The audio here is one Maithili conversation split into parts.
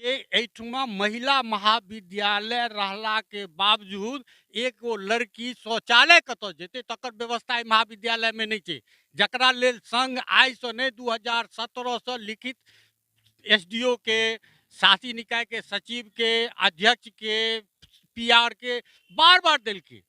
एहिठुमा महिला महाविद्यालय रहला के बावजूद एक गो लड़की शौचालय कतऽ जेतै तकर व्यवस्था एहि महाविद्यालयमे नहि छै, जकरा लेल संघ आइसँ नहि 2017 लिखित SDO के, शासी निकाय के सचिव के, अध्यक्ष के, PR के बार बार देलखिन।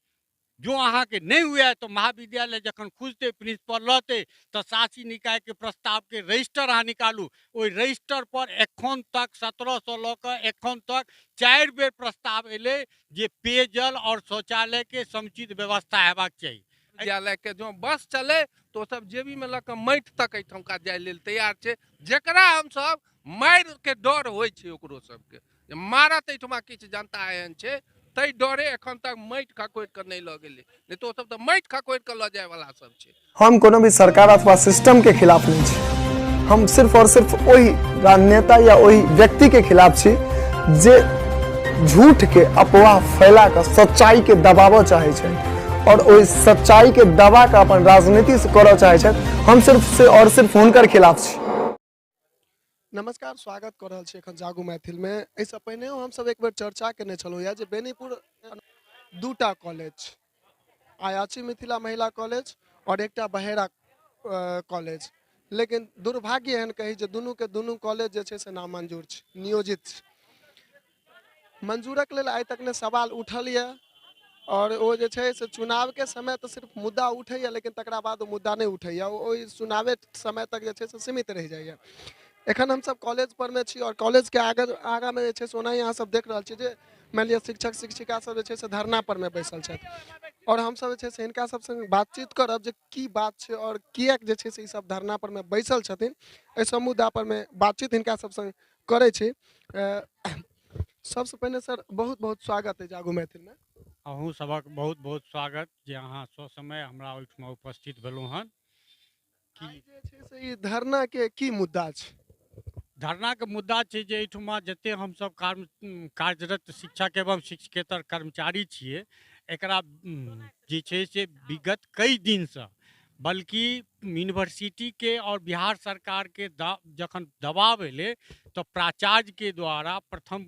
जो अहाँके नहि हुए तऽ महाविद्यालय जखन खुजतै, प्रिंसिपल रहतै, तऽ शासी निकायके प्रस्तावके रजिस्टर अहाँ निकालू। ओहि रजिस्टर पर एखन तक 17 लऽ कऽ एखन तक 4 बेर प्रस्ताव एलै जे पेयजल और शौचालयके समुचित व्यवस्था हेबाक चाही। विद्यालयके जँ बस चलै तऽ ओ सब जेबीमे लऽ कऽ माटि तक एहिठमका जाइ लेल तैयार छै, जकरा हमसब मारिके डर होइ छै ओकरो सबके जे मारत। एहिठमा किछु जनता एहन छै ताहि डरे एखन तक माटि खकोरि कऽ नहि लऽ गेलै, नहि तऽ ओ सब तऽ माटि खकोरि कऽ लऽ जायवला सब छै। हम कोनो भी सरकार अथवा सिस्टम के खिलाफ नहीं छी, हम सिर्फ और सिर्फ ओहि राजनेता या ओहि व्यक्ति के खिलाफ छी जे झूठ के अफवाह फैला कऽ सच्चाई के दबाबऽ चाहे छै और ओहि सच्चाई के दबा कऽ अपन राजनीति से करऽ चाहे छथि। हम सिर्फ से और सिर्फ हुनकर खिलाफ छी। नमस्कार, स्वागत कर रहल छी एखन जागू मैथिल में। एहिसँ पहिनेहो हमसब एक बेर चर्चा केने छलहुँ यऽ जे बेनीपुर दूटा कॉलेज, अयाची मिथिला महिला कॉलेज और एकटा बहेरा कॉलेज, लेकिन दुर्भाग्य एहन कही जे दुनू के दुनू कॉलेज जे छै से नामंजूर छै, नियोजित छै। मंजूरक लेल आइ तक ने सवाल उठल यऽ और ओ जे छै से चुनावके समय तऽ सिर्फ मुद्दा उठैए, लेकिन तकरा बाद ओ मुद्दा नहि उठैए, ओहि चुनावे समय तक जे छै से सीमित रहि जाइए। एखन हमसब कॉलेज परमे छी और कॉलेजके आगाँमे जे छै से ओनाही अहाँ सब देख रहल छी जे मानि लिअ शिक्षक शिक्षिका सब जे छै से धरना परमे बैसल छथि और हमसब जे छै से हिनका सब संग बातचीत करब जे की बात छै और किएक जे छै से ई सब धरना परमे बैसल छथिन। एहि सब मुद्दा परमे बातचीत हिनका सब संग करै छी। सबसँ पहिने सर बहुत बहुत स्वागत है जागू मैथिल में। अहूँ सबक बहुत बहुत स्वागत जे अहाँ ससमय हमरा ओहिठमा उपस्थित भेलहुँ हन। कि जे छै से ई धरना के की मुद्दा छै? धरना के मुद्दा छै जे एहिठमा जते हमसब कार्यरत शिक्षक एवं शिक्षकेतर कर्मचारी छियै, एकरा जे छै से विगत कई दिनसँ बल्कि यूनिवर्सिटी के और बिहार सरकार के जखन दबाव एलै तऽ प्राचार्य के द्वारा प्रथम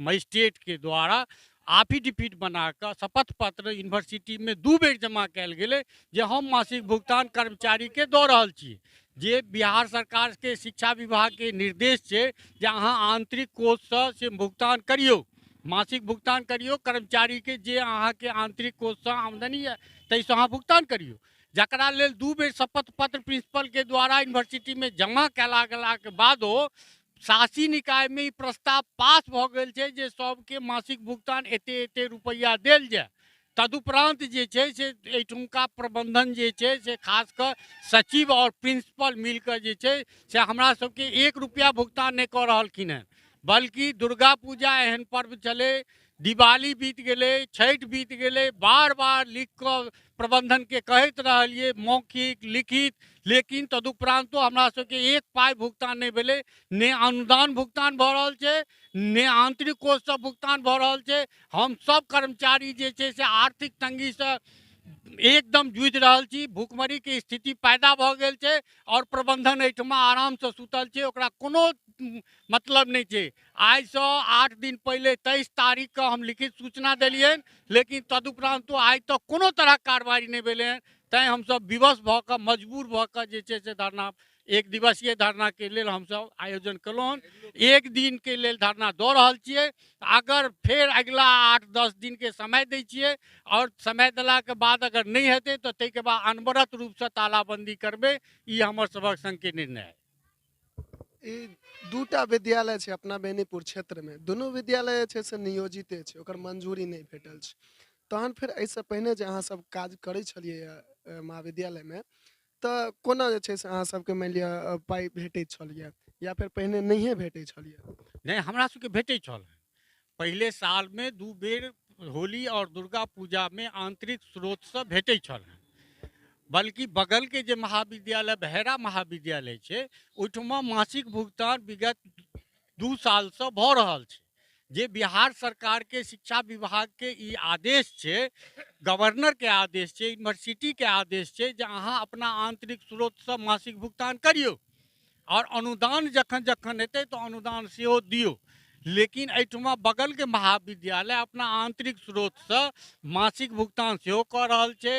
मजिस्ट्रेट के द्वारा आफिडेविट बना कऽ शपथ पत्र यूनिवर्सिटी में 2 बेर जमा कयल गेलै जे हम मासिक भुगतान कर्मचारी के दऽ रहल छी। जे बिहार सरकार के शिक्षा विभाग के निर्देश छै जे अहाँ आंतरिक कोषसँ से भुगतान करियौ, मासिक भुगतान करियौ कर्मचारी के, जे अहाँके आंतरिक कोषसँ आमदनी यऽ ताहिसँ अहाँ भुगतान करियौ। जकरा लेल 2 बेर शपथ पत्र प्रिंसिपल के द्वारा यूनिवर्सिटी में जमा कयला गेलाके बादो शासी निकाय में ई प्रस्ताव पास भऽ गेल छै जे सबके मासिक भुगतान एते एते रुपैआ देल जाय। तदुपरांत जे छै से एहिठुमका प्रबंधन जे छै से खास कऽ सचिव और प्रिंसिपल मिलकऽ जे छै से हमरा सबके 1 रुपया भुगतान नहि कऽ रहलखिन हेँ, बल्कि दुर्गा पूजा एहन पर्व छलै, दिवाली बीत गेलै, छठि बीत गेलै, बार बार लिख कऽ प्रबंधनके कहैत रहलियै मौखिक लिखित, लेकिन तदुपरांतो हमरा सबके 1 पाइ भुगतान नहि भेलै। ने अनुदान भुगतान भऽ रहल छै, ने आंतरिक कोषसँ भुगतान भऽ रहल छै। हम सब कर्मचारी जे छै से आर्थिक तंगीसँ एकदम जूझि रहल छी, भुखमरीके स्थिति पैदा भऽ गेल छै और प्रबंधन एहिठमा आरामसँ सुतल छै, ओकरा कोनो मतलब नहि छै। आइसँ 8 दिन पहिले 23 तारीखके हम लिखित सूचना देलियनि, लेकिन तदुपरांतो आइ तक कोनो तरहक कार्रवाई नहि भेलै हन। तैँ हमसब विवश भऽ कऽ, मजबूर भऽ कऽ जे छै से धरना, 1 दिवसीय धरनाके लेल हमसब आयोजन केलहुँ हन। 1 दिनके लेल धरना दऽ रहल छियै। अगर फेर अगिला 8-10 दिनके समय दै छियै और समय देलाके बाद अगर नहि हेतै तऽ ताहिके बाद अनवरत रूपसँ तालाबंदी करबै। ई हमर सबक संघके निर्णय है। ई दूटा विद्यालय छै अपना बेनीपुर क्षेत्रमे, दुनू विद्यालय जे छै से नियोजिते छै, ओकर मंजूरी नहि भेटल छै। तहन फेर एहिसँ पहिने जे अहाँ सब काज करै छलियै महाविद्यालयमे तऽ कोना जे छै से अहाँ सबके मानि लिअ पाइ भेटैत छल या फेर पहिने नहिए भेटैत छल? नहि, हमरा सबके भेटैत छल। पहिले सालमे 2 बेर होली और दुर्गा पूजामे आंतरिक स्रोतसँ भेटैत छल। बल्कि बगलके जे महाविद्यालय बहेरा महाविद्यालय छै ओहिठमा मासिक भुगतान विगत 2 सालसँ भऽ रहल छै। जे बिहार सरकारके शिक्षा विभागके ई आदेश छै, गवर्नरके आदेश छै, यूनिवर्सिटीके आदेश छै जे अहाँ अपना आंतरिक स्रोतसँ मासिक भुगतान करियौ। आओर अनुदान जखन जखन हेतै तऽ अनुदान सेहो दियौ। लेकिन एहिठुमा बगलके महाविद्यालय अपना आंतरिक स्रोतसँ मासिक भुगतान सेहो कऽ रहल छै,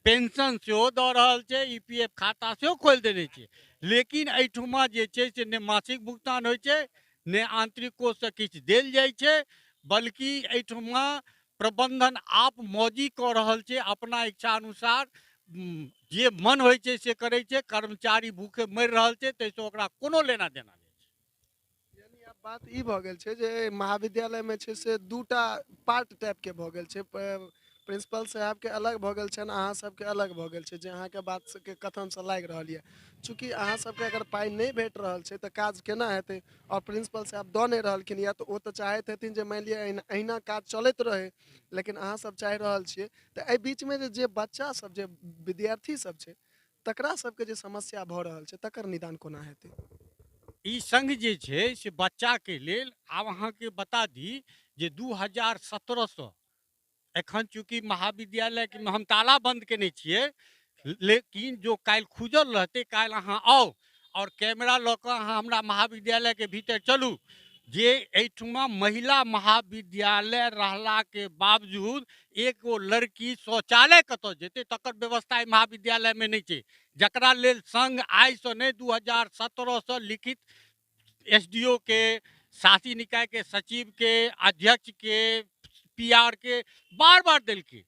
पेंशन सेहो दऽ रहल छै, EPF खाता सेहो खोलि देने छै। लेकिन एहिठुमा जे छै से नहि मासिक भुगतान होइ छै, नहि आंतरिक कोषसँ किछु देल जाइ छै, बल्कि एहिठुमा प्रबंधन आप मौजी कऽ रहल छै, अपना इच्छा अनुसार जे मन होइ छै से करै छै। कर्मचारी भूखे मरि रहल छै, ताहिसँ ओकरा कोनो लेना देना नहि छै। यानी आब बात ई भऽ गेल छै जे महाविद्यालयमे छै से दूटा पार्ट टाइपके भऽ गेल छै। प्रिंसिपल साहबके अलग भऽ गेल छनि, अहाँ सबके अलग भऽ गेल छै, जे अहाँके बात सबके कथनसँ लागि रहल यऽ। चूँकि अहाँ सबके अगर पाइ नहि भेट रहल छै तऽ काज केना हेतै, आओर प्रिंसिपल साहब दऽ नहि रहलखिन या तऽ ओ तऽ चाहैत हेथिन जे मानि लिअ अहिना काज चलैत रहै, लेकिन अहाँ सब चाहि रहल छियै। तऽ एहि बीचमे जे बच्चा सब, जे विद्यार्थी सब छै, तकरा सबके जे समस्या भऽ रहल छै तकर निदान कोना हेतै? ई संघ जे छै से बच्चाके लेल, आब अहाँके बता दी जे 2017 एखन चूँकि महाविद्यालयके हम ताला बंद केने छियै, लेकिन जो काल्हि खुजल रहतै, काल्हि अहाँ आउ आओर कैमरा लऽ कऽ अहाँ हमरा महाविद्यालयके भीतर चलू। जे एहिठुमा महिला महाविद्यालय रहलाके बावजूद एगो लड़की शौचालय कतऽ जेतै तकर व्यवस्था एहि महाविद्यालयमे नहि छै, जकरा लेल संघ आइसँ नहि 2017 लिखित SDO के, शासी निकायके सचिवके, अध्यक्षके, PR के बार बार देलकै।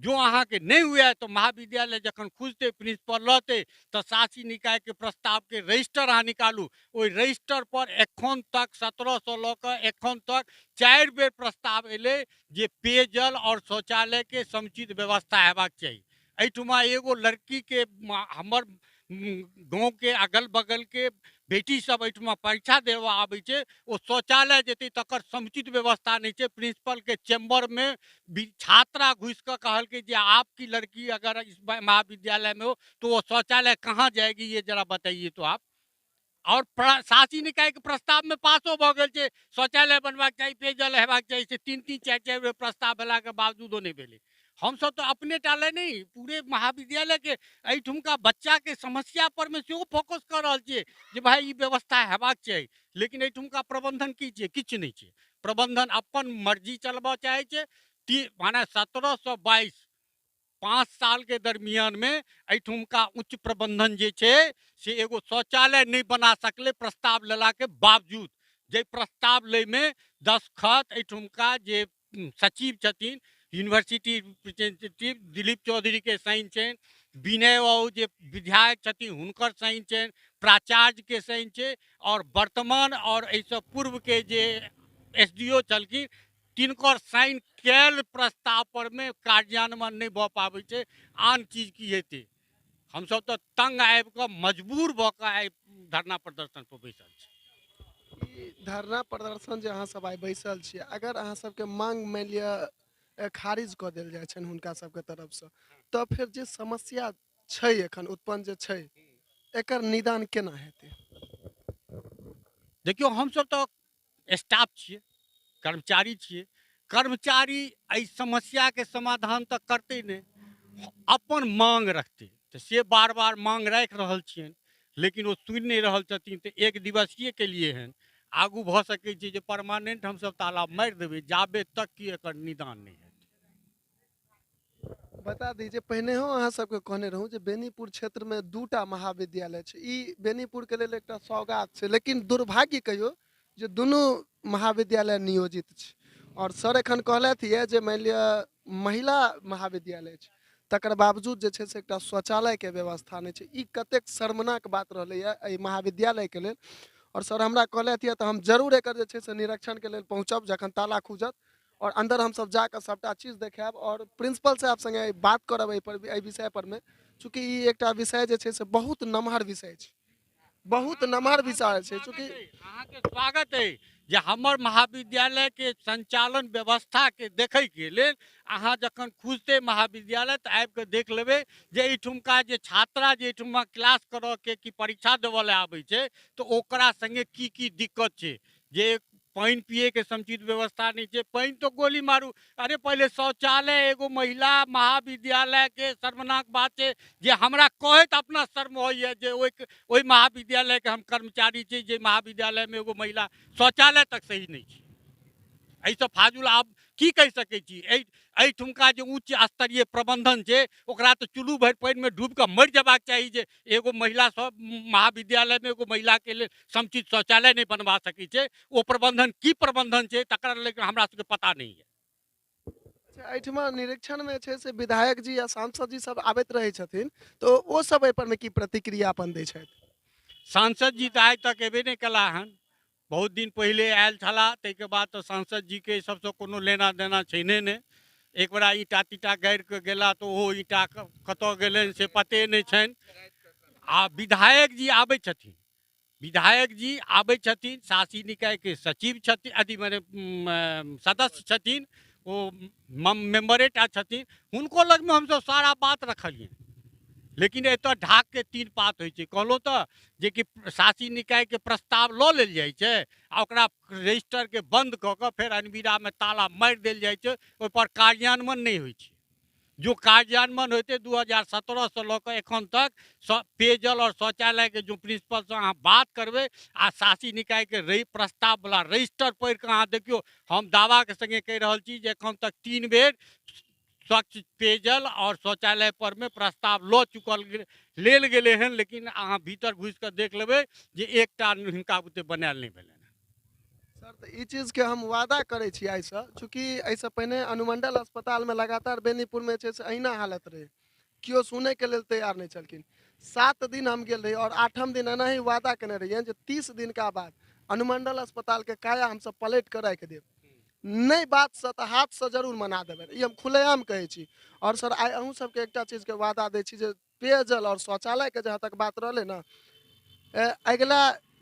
जो अहाँके नहि हुए तऽ महाविद्यालय जखन खुजतै, प्रिंसिपल रहतै, तऽ शासी निकायके प्रस्तावके रजिस्टर अहाँ निकालू। ओहि रजिस्टर पर एखन तक 17 लऽ कऽ एखन तक 4 बेर प्रस्ताव एलै जे पेयजल आओर शौचालयके समुचित व्यवस्था हेबाक चाही। एहिठुमा एगो लड़कीके हमर गाँवके अगल बगलके बेटी सब एहिठुमा परीक्षा देबऽ आबै छै, ओ शौचालय जेतै तकर समुचित व्यवस्था नहि छै। प्रिंसिपलके चैम्बरमे भी छात्रा घुसि कऽ कहलकै जे आपकी लड़की अगर इस महाविद्यालय में हो तो वो शौचालय कहाँ जाएगी, ये जरा बताइए तो आप। और शासी निकायके प्रस्तावमे पासो भऽ गेल छै, शौचालय बनबाक चाही, पेयजल हेबाक चाही, से 3-3, 4-4 बेर प्रस्ताव भेलाके बावजूदो नहि भेलै। हमसब तऽ अपने टा लए नहि, पूरे महाविद्यालयके एहिठुमका बच्चाके समस्या परमे सेहो फोकस कऽ रहल छियै जे भाइ ई व्यवस्था हेबाक चाही। लेकिन एहिठुमका प्रबंधन की छै? किछु नहि छै। प्रबंधन अपन मर्जी चलबऽ चाहै छै। माने 1722 5 साल के दरमियानमे एहिठुमका उच्च प्रबंधन जे छै से एगो शौचालय नहि बना सकलै प्रस्ताव लेलाके बावजूद। जे प्रस्ताव लैमे दस्तखत एहिठुमका जे सचिव छथिन, यूनिवर्सिटी रिप्रेजेंटेटिव दिलीप चौधरी के साइन छनि, विनय बाबू जे विधायक छथिन हुनकर साइन छनि, प्राचार्य के साइन छै, और वर्तमान और एहिसँ पूर्व के जे SDO छलखिन तिनकर साइन कयल प्रस्ताव पर मे कार्यान्वयन नहि भऽ पाबै छै। आन चीज की हेतै? हमसब तऽ तंग आबि कऽ मजबूर भऽ कऽ आइ धरना प्रदर्शन पर बैसल छी। धरना प्रदर्शन जे अहाँ सब आइ बैसल छी, अगर अहाँ सबके मांग मानि लिअ खारिज कऽ देल जाइ छनि हुनका सबके तरफसँ, तऽ फेर जे समस्या छै एखन उत्पन्न जे छै, एकर निदान केना हेतै? देखियौ, हमसब तऽ स्टाफ छियै, कर्मचारी छियै। कर्मचारी एहि समस्याके समाधान तऽ करतै नहि, अपन मांग रखतै। तऽ से बार बार मांग राखि रहल छियनि, लेकिन ओ सुनि नहि रहल छथिन। तऽ एक दिवसीय के लिए हन, आगू भऽ सकै छै जे परमानेंट हमसब ताला मारि देबै जाबे तक कि एकर निदान नहि हेतै। बता दी जे पहिनेहो अहाँ सबके कहने रहूँ जे बेनीपुर क्षेत्रमे 2टा महाविद्यालय छै। ई बेनीपुरके लेल एकटा सौगात छै, लेकिन दुर्भाग्य कहियौ जे दुनू महाविद्यालय नियोजित छै। और सर एखन कहलथि यऽ जे मानि लिअ महिला महाविद्यालय छै, तकर बावजूद जे छै से एकटा शौचालयके व्यवस्था नहि छै। ई कतेक शर्मनाक बात रहलैए एहि महाविद्यालयके लेल। और सर हमरा कहलथि यऽ तऽ हम जरूर एकर जे छै से निरीक्षणके लेल पहुँचब जखन ताला खुजत, और अंदर हमसब जाकऽ सबटा चीज देखायब और प्रिंसिपल साहब संगे बात करब एहि पर, एहि विषय पर में। चूँकि ई एकटा विषय जे छै से बहुत नमहर विषय छै, बहुत नमहर विषय छै। चूँकि अहाँके स्वागत अइ जे हमर महाविद्यालयके संचालन व्यवस्थाके देखैके लेल अहाँ जखन खुजतै महाविद्यालय तऽ आबिकऽ देख लेबै जे एहिठुमका जे छात्रा जे एहिठुमा क्लास करऽके कि परीक्षा देबऽ लए आबै छै तऽ ओकरा संगे की की दिक्कत छै। जे पानि पियैके समुचित व्यवस्था नहि छै। पानि तो गोली मारू, अरे पहिले शौचालय एगो महिला महाविद्यालयके शर्मनाक बात छै जे हमरा कहैत अपना शर्म होइए जे ओहि महाविद्यालयके हम कर्मचारी छी, जे महाविद्यालयमे एगो महिला शौचालय तक सही नहि छै। एहिसँ फाजुल आब की कहि सकै छी? एहिठुमका जे उच्च स्तरीय प्रबंधन छै ओकरा तऽ चुल्लू भरि पानिमे डूबि कऽ मरि जयबाक चाही जे एगो महिला सब महाविद्यालयमे एगो महिलाके लेल समुचित शौचालय नहि बनवा सकै छै। ओ प्रबंधन की प्रबंधन छै तकरा लेकिन हमरा सबके पता नहि यऽ। अच्छा, एहिठमा निरीक्षणमे छै से विधायक जी या सांसद जी सब आबैत रहै छथिन, तऽ ओ सब एहि पर मे की प्रतिक्रिया अपन दै छथि? सांसद जी तऽ आइ तक एबे नहि कला हन, बहुत दिन पहिले आयल छलाह, ताहिके बाद तऽ सांसद जीके सबसँ कोनो लेना देना छैने नहि। एक बेरा ईंटा तीटा गाड़ि कऽ गेला तऽ ओहो ईंटा कतऽ गेलनि से पते नहि छनि। आ विधायक जी आबै छथिन, विधायक जी आबै छथिन, शासी निकायके सचिव छथिन, अथी मने सदस्य छथिन, ओ मेम्बरेटा छथिन, हुनको लगमे हमसब सारा बात रखलियनि। लेकिन एतऽ ढाकके तीन पात होइ छै। कहलहुँ तऽ जेकि शासी निकायके प्रस्ताव लऽ लेल जाइ छै आ ओकरा रजिस्टरके बन्द कऽ कऽ फेर अलमीरामे ताला मारि देल जाइ छै, ओहिपर कार्यान्वयन नहि होइ छै। जो कार्यान्वयन होइतै 2017 से लऽ कऽ एखन तक पेयजल आओर शौचालयके जो प्रिंसिपलसँ अहाँ बात करबै आ शासी निकायके प्रस्ताववला रजिस्टर पढ़ि कऽ अहाँ देखियौ, हम दावाके सङ्गे कहि रहल छी जे एखन तक 3 बेर स्वच्छ पेयजल और शौचालय पर में प्रस्ताव लऽ चुकल लेल गेलै हन, लेकिन अहाँ भीतर घुसि कऽ देख लेबै जे एकटा हिनका बुते बनायल नहि भेलनि। सर, तऽ ई चीजके हम वादा करै छी आइसँ, चूँकि एहिसँ पहिने अनुमंडल अस्पतालमे लगातार बेनीपुरमे छै से अहिना हालत रहै, केओ सुनैके लेल तैयार नहि छलखिन। 7 दिन हम गेल रही और 8म दिन एना ही वादा केने रहियनि जे 30 दिनका बाद अनुमंडल अस्पतालके काया हमसब पलटि कऽ राखि देब, नहि बातसँ तऽ हाथसँ जरूर मना देबै, ई हम खुलेआम कहै छी। और सर आइ अहूँ सबके एकटा चीजके वादा दै छी जे पेयजल और शौचालयके जहाँ तक बात रहलै ने, अगिला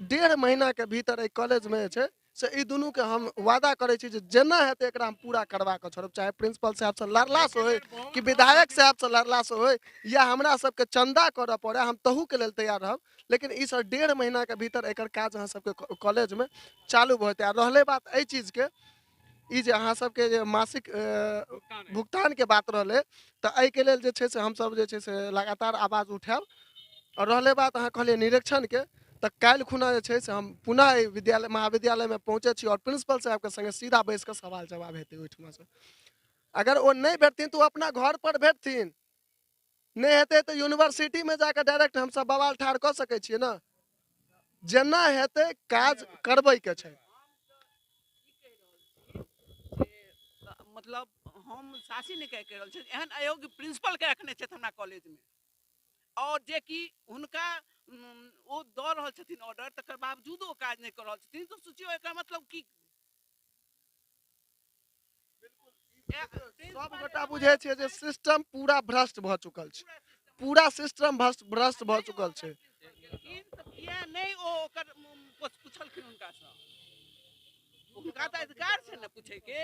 1.5 महीनाके भीतर एहि कॉलेजमे जे छै से ई दुनूके हम वादा करै छी जे जेना हेतै एकरा हम पूरा करबा कऽ छोड़ब, चाहे प्रिंसिपल साहबसँ लड़लासँ होय कि विधायक साहबसँ लड़लासँ होय या हमरा सबके चंदा करऽ पड़े, हम तहूके लेल तैयार रहब। लेकिन ई सर 1.5 महीनाके भीतर एकर काज अहाँ सबके कॉलेजमे चालू भऽ जेतै। आ रहलै बात एहि चीजके, ई जे अहाँ सबके जे मासिक भुगतानके बात रहलै, तऽ एहिके लेल जे छै से हमसब जे छै से लगातार आवाज उठायब। आओर रहलै बात अहाँ कहलियै निरीक्षणके, तऽ काल्हि खुना जे छै से हम पुनः एहि विद्यालय महाविद्यालयमे पहुँचै छी और प्रिंसिपल साहबके सङ्गे सीधा बैस कऽ सवाल जवाब हेतै ओहिठुमासँ। अगर ओ नहि भेटथिन तऽ ओ अपना घर पर भेटथिन, नहि हेतै तऽ यूनिवर्सिटीमे जाकऽ डायरेक्ट हमसब बवाल ठाढ़ कऽ सकै छियै ने। जेना हेतै काज करबैके छै। मतलब हम शासी निकाय कहि रहल छी, एहन अयोग्य प्रिंसिपलके रखने छथि हमरा कॉलेजमे, और जे कि हुनका ओ दऽ रहल छथिन ऑर्डर, तकर बावजूदो ओ काज नहि कऽ रहल छथिन, तऽ सोचियौ एकर मतलब की। सब गोटा बुझै छियै जे सिस्टम पूरा भ्रष्ट भऽ चुकल छै, पूरा सिस्टम भ्रष्ट भऽ चुकल छै। किया नहि ओ ओकर पुछलखिन हुनकासँ? हुनका तऽ अधिकार छै ने पूछैके।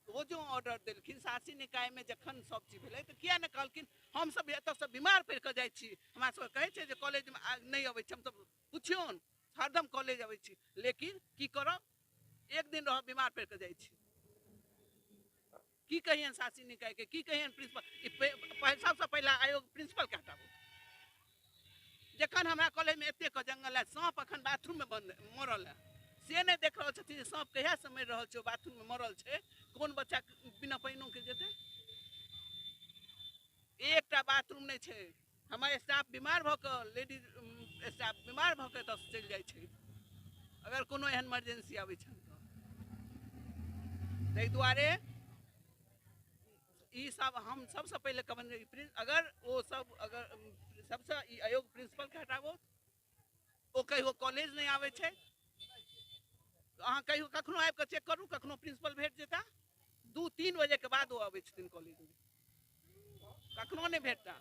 ओ जो ऑर्डर देलखिन शासी निकायमे जखन सब चीज भेलै तऽ किया नहि कहलखिन हमसब एतऽसँ बीमार पड़ि कऽ जाइ छी, हमरा सबके कहै छै जे कॉलेजमे नहि अबै छी, हमसब पुछियौन हरदम कॉलेज अबै छी, लेकिन की करब, एक दिन रहब बीमार पड़ि कऽ जाइ छी। की कहियन शासी निकायके, की कहियन प्रिंसिपल? सबसँ पहिला आयोग प्रिंसिपलके हटाबू। जखन हमरा कॉलेजमे एतेक जंगल है, साँप अखन बाथरूममे बन्द मरल है, से नहि देख रहल छथिन जे साँप कहियासँ मरि रहल छै, ओ बाथरूममे मरल छै, कोन बच्चा बिना पानिओके जेतै? एकटा बाथरूम नहि छै। हमर स्टाफ बीमार भऽ कऽ, लेडीज स्टाफ बीमार भऽ कऽ एतऽसँ चलि जाइ छै अगर कोनो एहन इमरजेंसी आबै छनि तऽ। ताहि दुआरे ई सब हम सबसँ पहिले कहबनि जे अगर ओ सब अगर सबसँ ई अयोग्य प्रिंसिपलके हटाबो, ओ कहियो कॉलेज नहि आबै छै, अहाँ कहियो कखनो आबि कऽ चेक करू, कखनो प्रिंसिपल भेट जेता, 2-3 बजेके बाद ओ आबै छथिन कॉलेजमे, कखनो नहि भेटता।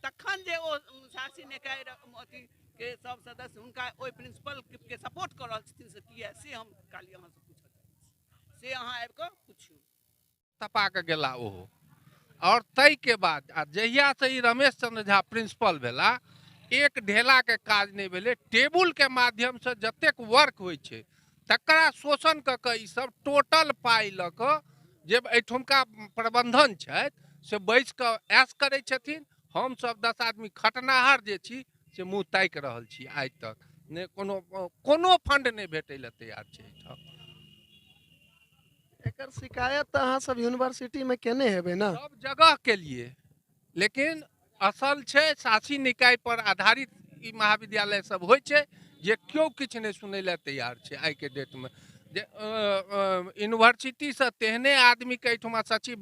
तखन जे ओ शासी निकाय अथी के सब सदस्य हुनका ओहि प्रिंसिपल के सपोर्ट कऽ रहल छथिन से किया, से हम खाली अहाँसँ पूछऽ चाहै छी, से अहाँ आबि कऽ पुछियौ। तपा कऽ गेला ओहो। और ताहिके बाद आ जहियासँ ई रमेश चंद्र झा प्रिंसिपल भेला, एक ढेलाके काज नहि भेलै। टेबुलके माध्यमसँ जतेक वर्क होइ छै तकरा शोषण कऽ कऽ ईसब टोटल पाइ लऽ कऽ जे एहिठुमका प्रबंधन छथि से बैस कऽ ऐश करै छथिन। हमसब 10 आदमी खटनाहार जे छी से मुँह ताकि रहल छी, आइ तक नहि कोनो कोनो फंड नहि भेटै लए तैयार छै एहिठाम। एकर शिकायत तऽ अहाँ सब यूनिवर्सिटी में केने हेबै ने? सब जगह के लिए, लेकिन असल छै शासी निकाय पर आधारित ई महाविद्यालय सब होइ छै जे केओ किछु नहि सुनै लए तैयार छै आइके डेटमे। जे यूनिवर्सिटीसँ तेहने आदमीके एहिठुमा सचिव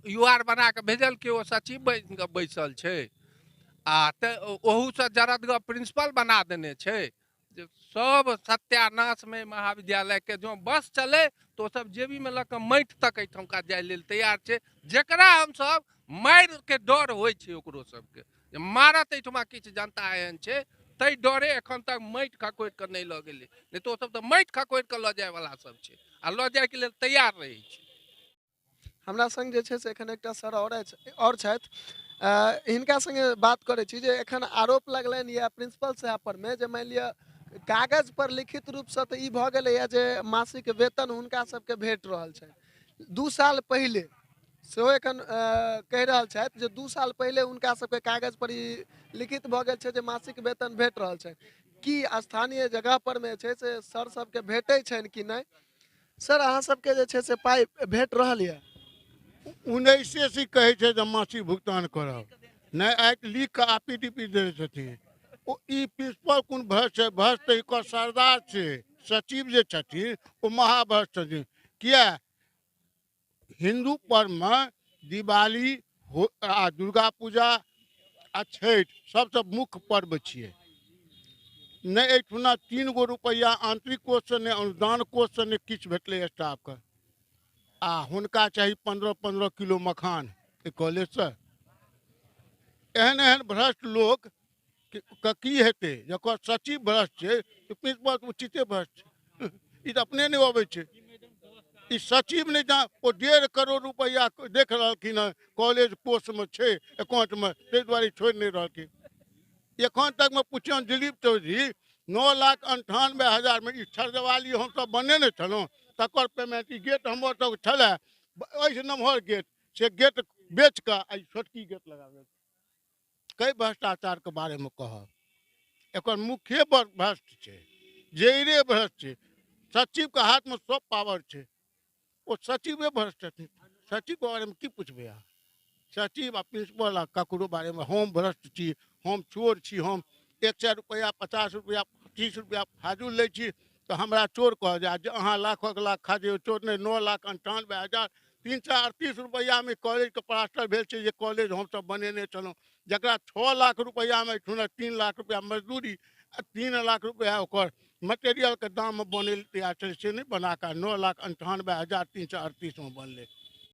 you आर बना कऽ भेजलकै, ओ सचिव बनि कऽ बैसल छै, आ तऽ ओहूसँ जरदगह प्रिंसिपल बना देने छै। जे सब सत्यानाशमे महाविद्यालयके जँ बस चलै तऽ ओ सब जेबीमे लऽ कऽ माटि तक एहिठुमका जाइ लेल तैयार छै, जकरा हमसब मारिके डर होइ छै ओकरो सबके, जे मारत एहिठुमा किछु जनता एहन छै, ताहि डरे एखन तक माटि खकोरि कऽ नहि लऽ गेलै, नहि तऽ ओसब तऽ माटि खकोरि कऽ लऽ जायवला सब छै आ लऽ जायके लेल तैयार रहै छै। हमरा संग जे छै से एखन एकटा सर और छथि, हिनका संगे बात करै छी जे एखन आरोप लगलनि यऽ प्रिंसिपल साहब पर में जे मानि लिअ कागज पर लिखित रूपसँ तऽ ई भऽ गेलैए जे मासिक वेतन हुनका सबके भेट रहल छनि। 2 साल पहिले सेहो एखन कहि रहल छथि जे 2 साल पहिले हुनका सबके कागज पर ई लिखित भऽ गेल छै जे मासिक वेतन भेट रहल छनि। की स्थानीय जगह पर में छै से सर सबके भेटै छनि कि नहि? सर अहाँ सबके जे छै से पाइ भेट रहल यऽ? 19 से कहै छै जे मासिक भुगतान करब, नहि आइ लिख कऽ आपी डी देने छथिन। ओ ई प्रिंसिपल कोन भ्रष्ट छै? भ्रष्ट तऽ एकर सरदार छै, सचिव जे छथिन ओ महाभ्रष्ट छथिन। किया हिन्दू पर्वमे दिवाली हो आ दुर्गा पूजा आ छठि सबसँ मुख्य पर्व छियै। नहि एहिठुना 3 गो रुपैआ आंतरिक कोषसँ, नहि अनुदान कोषसँ, नहि किछु भेटलै स्टाफके, आ हुनका चाही 15-15 किलो मखान एहि कॉलेजसँ। एहन एहन भ्रष्ट लोक के की हेतै? जकर सचिव भ्रष्ट छै तऽ प्रिंसिपल उचिते भ्रष्ट छै, ई तऽ अपने नहि अबै छै। ई सचिव नहि जा, ओ 1.5 करोड़ रुपैआ देख रहलखिन हँ कॉलेज कोषमे छै अकाउंटमे, ताहि दुआरे छोड़ि नहि रहलखिन। एखन तकमे पुछियौन दिलीप चौधरी 9,98,000 ई छरदेवाली हमसब बनेने छलहुँ तकर पेमेंट, ई गेट हमर सब छलै एहिसँ नमहर गेट, से गेट बेच कऽ आ ई छोटकी गेट लगा देलकै। कई भ्रष्टाचारके बारेमे कहब, एकर मुख्य भ्रष्ट छै, जड़े भ्रष्ट छै। सचिवके हाथमे सब पावर छै, ओ सचिवे भ्रष्ट छथिन। सचिवके बारेमे की पुछबै अहाँ? सचिव आ प्रिंसिपल आ ककरो बारेमे हम भ्रष्ट छी, हम चोर छी, हम 100 रुपैआ 50 रुपैआ 30 रुपैआ फाजुल लै छी तऽ हमरा चोर कहल जाय। जे अहाँ लाखक लाख खा जइयौ, चोर नहि। 9,98,338 रुपैआमे कॉलेजके प्लास्टर भेल छै, जे कॉलेज हमसब बनेने छलहुँ, जकरा 6 लाख रुपैआमे एहिठुना 3 लाख रुपैआ मजदूरी आ 3 लाख रुपैआ ओकर मटेरियलके दाममे बनै लए तैयार छलै, से नहि बना कऽ 9,98,338 बनलै।